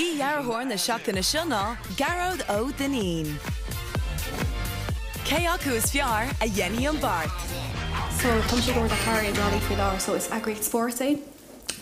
Aoi-dhearthóir na seachtaine seo ná Gearóid Ó Duinnín. Cé acu is fearr a dhéanfaidh an beart? So, táimse ag obair le Cara i dTrá Lí faoi láthair, so is eagraíocht spóirt é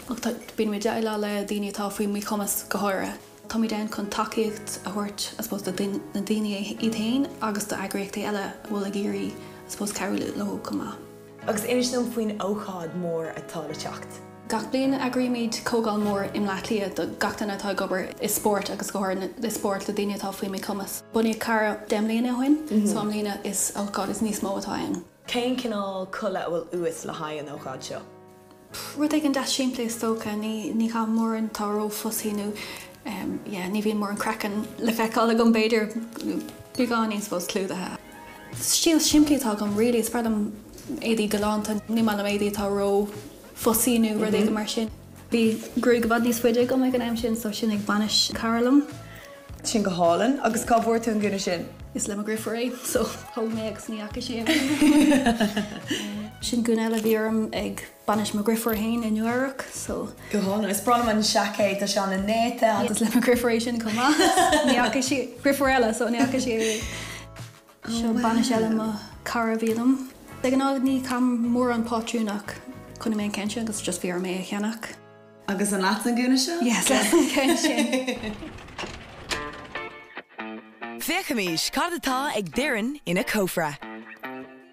ach tá, bíonn muid ag déileáil le daoine atá faoi mhíchumas go háirithe. Táimid ann chun tacaíocht a thabhairt, I suppose, do na daoine iad féin agus do eagraíochtaí eile a bhfuil ag iarraidh, I suppose, cabhrú leo chomh maith. Agus inis dom faoin ócáid mhór atá le teacht. Gach bliain eagraímid comhdháil mhór i mBleá Cliath do gach duine atá ag obair i spórt agus go háirithe i spórt le daoine atá faoi mhíchumas. Bunaíodh Cara 10 mbliana ó shin so i mbliana is ócáid is níos mó atá ann. Cén cineál culaith a bhfuil uait le haghaidh an ócáid seo? Rud éigin deas simplí is dócha. Ní ní chaithim mórán atá ró-fuzzy nó yeah ní bhíonn mórán craiceann le feiceáil agam b'fhéidir beagáinín suppose clúdaithe. Stíl simplí atá agam really, is breá liom éadaí galánta, ní maith liom éadaí atá ró fuzzy nó rud éigin mar sin. Bhí gruaig i bhfad níos faide agam ag an am sin so sin ag bainis cara liom. Sin go hálainn. Agus cá bhfuair tú an gúna sin? Is le mo dheirfiúr é so thóg mé agus ní fhaca sí é. Sin gúna eile a bhí orm ag bainis mo dheirfiúr féin i Nua Eabhrac so. Go hálainn. Is breá liom an seaicéad, tá sé an-néata agus. Is le mo dheirfiúr é sin chomh maith. Ní fhaca sí, deirfiúr eile so ní fhaca sí é. Seo bainis eile mo chara a bhí liom. De ghnáth ní chaithim mórán pátrún ach chonaic mé an ceann sin agus just bhí orm é a cheannach. Agus an leatsa an gúna seo? Yes, liomsa an ceann sin. Féachaimis cad atá ag Doireann ina cófra.